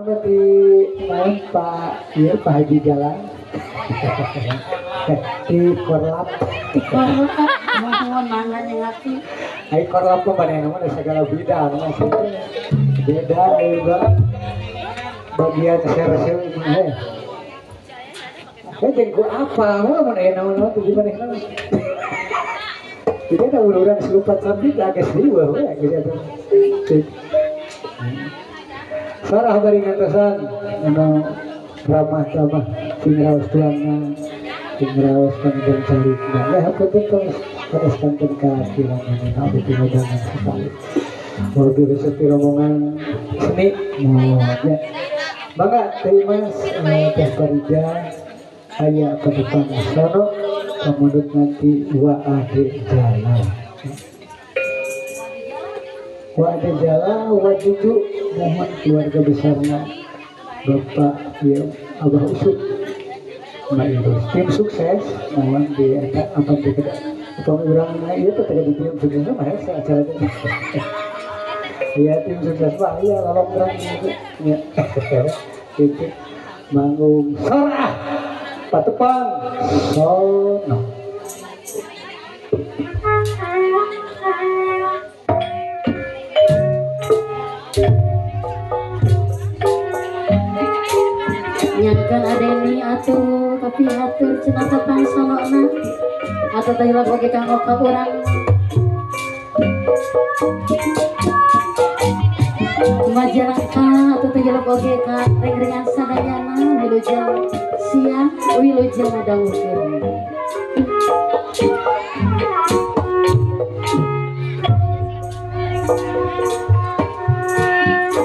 Berarti mohon Pak, iya Pak Haji Jalan di Korlap. Di Korlap, mohon mangga nyengaki. Ai Korlap mah manehna mah segala bidang maksudnya. Beda juga bagian serse mah heh. Saya jeung ku apa mah mun aya naon-naon tuh manehna. Jadi ada uluran selupat sabit agak riweuh we geus eta. Sarah bari ngantosan anu ramah tamah sing raos tuangna sing raos panjang carikna ya hapunten tos tos kanten kakilangan abdi pingodangan sekali. Mobil seperti rombongan seni mau ya. Mangga terima Teh Farida aya patepang sono pamundut nanti wa ade jala. Wa ade jala wa cucu mohon keluarga besarnya Bapak ya Abah Usut Mbak Irus tim sukses mohon di eta apa di apa urang ieu teh di tim sukses mah hese acara teh. Ya tim sukses mah iya lalongkrang gitu ya. Gitu manggung sorah patepang sono. Nyangkan adeni atuh tapi atur cenah tepang sonona atau tadi lagu oge kanggo ka urang Majalengka atau tadi lagu oge ka reng-rengan sadayana wilujeng siang wilujeng ngadawuhkeun.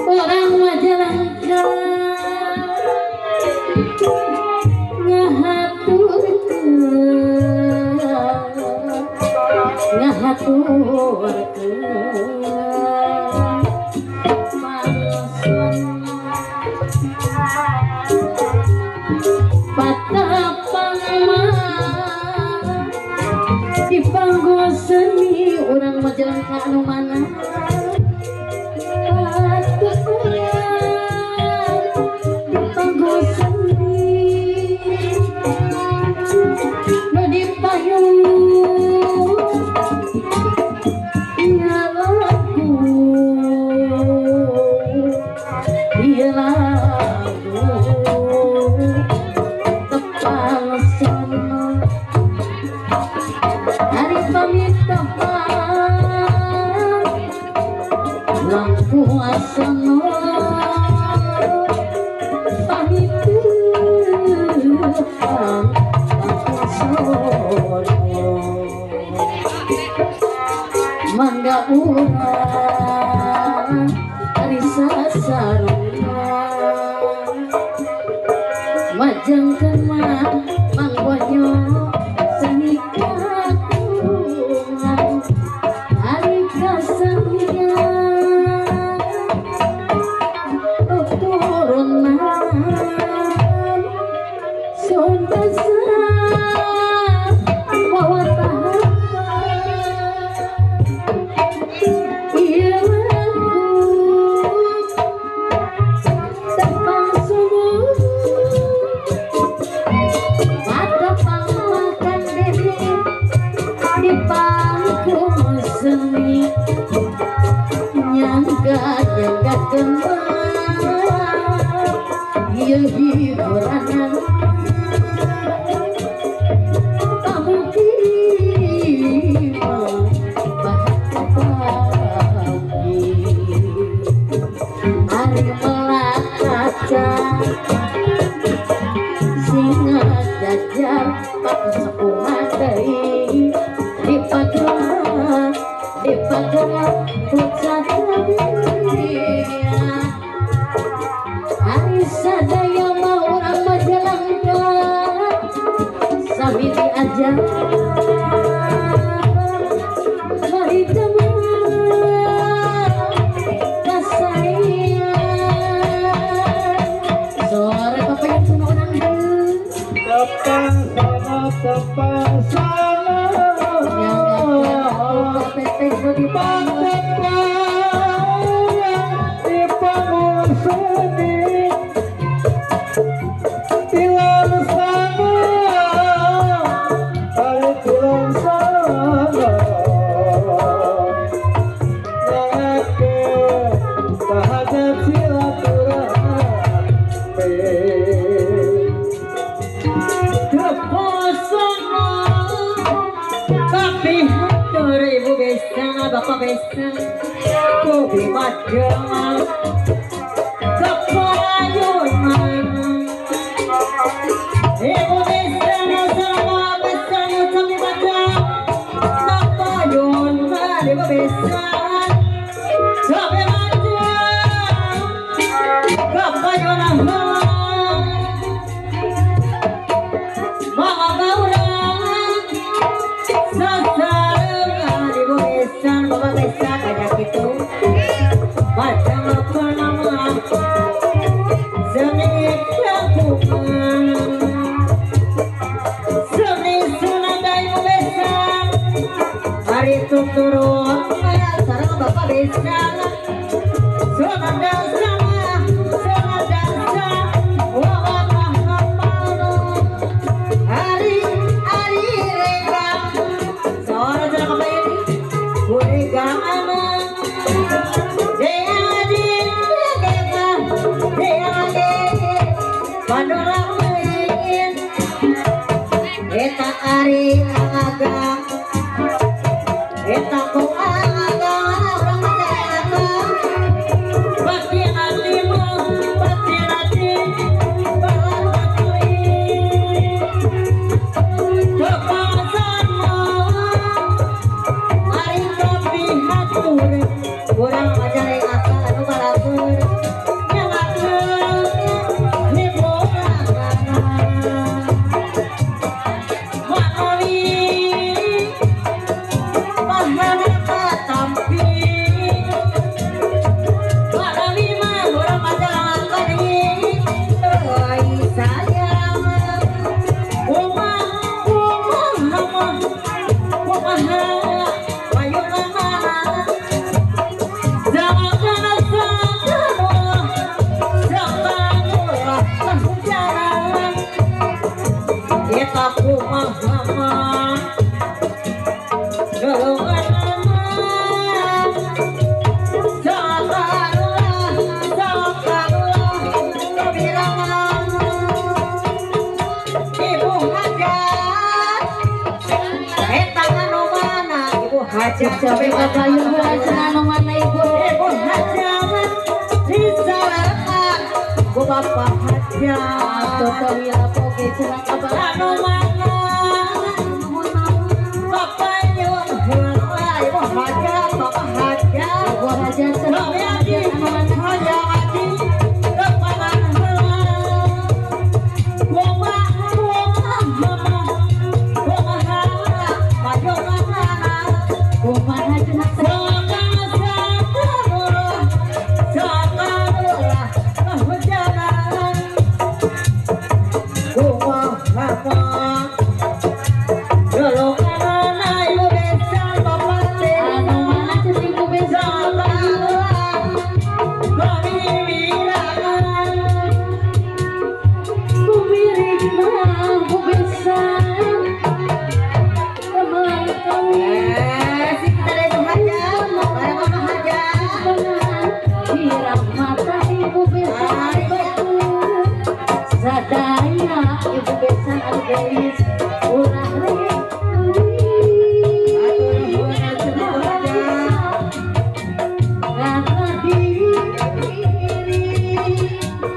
Urang Majalengka ngahaturkeun pangson patepang mah di panggung seni urang Majalengka anu mana di panggung seni nu dipayung ieu lagu ieu lagu tepang sono ari pamit tepang langkung asono pamit tepang langkung sono mangga urang ari sasaruna majengkeun mah manggonyo seni kagungan ari kasenian turunan Sunda mawa tahapan ieu lagu tepang subuh patepang makan dede di panggung seni nyangga nyangga kembar ieu hiburan ari melak kaca singa jajar pakesepuhan deui dipagelah pucat ari sadaya mah urang Majalengka sami diajar mari teman kasayang sore kepengen cuma urang deui Tepang sono tepang sono yang teteh nu di patepang di panggung seni. Bapak besan Kopi madang Kepayunan Ibu besan sareng besan sami madang Kepayunan Ibu besan Sami madang Kepayunan Mama gaurang sasarengan ibu besan bapak besan kayak gitu macam apa nama seni kampungan seni sunanda ibu besan hari itu turun sareng bapak besan sunanda sama sunanda sama Ari ari renggang sora jalan apa ini Kuregang aman Eta ari agaga Eta ku agaga urang majalengka Baki ati mah baki ati balatui Kepasan ari kopi hatur urang majalengka anu balagur nyangakeun hiburanana Manawi bahana katampi Manawi mah urang majalengka deui euy sayang Kumaha kumaha kumaha payunana Jangan sakanullah sakanullah kahujanan Eta kumaha mah golonganana Sakanullah sakanullah kabirangan Ibu hajat eta anu mana Ibu hajat Cabe kapayun heula anu mana ibu? Ibu hajat disalahan ku bapak hajat Toto hilap oge cenah kabar. Anu mana bapak nyuwun heula Ibu hajat bapak hajat Ibu hajat cenah Kami adi anu mana? hayang adi kepangan heula Kumaha kumaha kumaha payunganana Kumaha cenah teh? Anu mana cenah ibu besan? Kumiring mah bu besan. Kemelang kawin. Hirap mata ibu besan batu. Sadaya ibu besan anu geulis ulah rek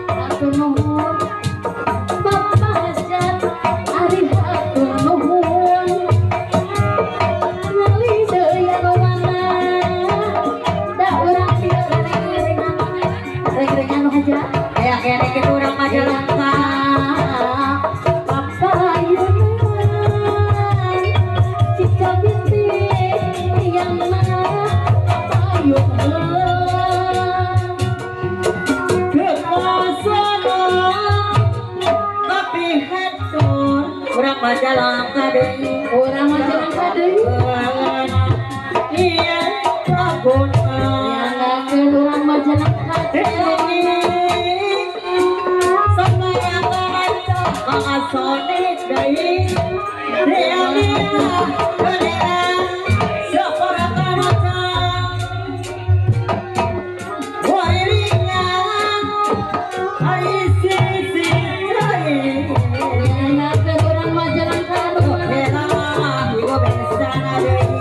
Hatur nuhun Bapak hajat ari hatur nuhun Ngali deui anu mana da urang dieu reng-rengan reng-rengan nu hajat Kayak kene kita orang Majalengka. Papayungan Cika binti yang mana payungan Kepasana tapi hatur urang Majalengka deui. Urang Majalengka deui. Iya laguna. Nyalakeun urang Majalengka deui. Sonic deui. Dia dia dia sapara maca. Wairingan ai sisi cai. Nyalakeun urang Majalengka anu mana? Ibu besana deui.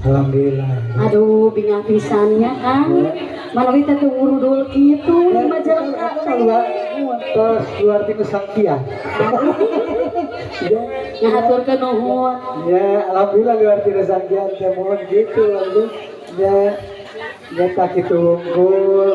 Alhamdulillah. Aduh, bingah pisan nya, Kang. Manawi teh teu ngurudul kitu di Majalengka teh. Tos luar tina sangkia. Ya, Ngahaturkeun nuhun. Ya, alhamdulillah luar tina sangkia teh, mohon gitu. Ya, ya tak kitu wungkul.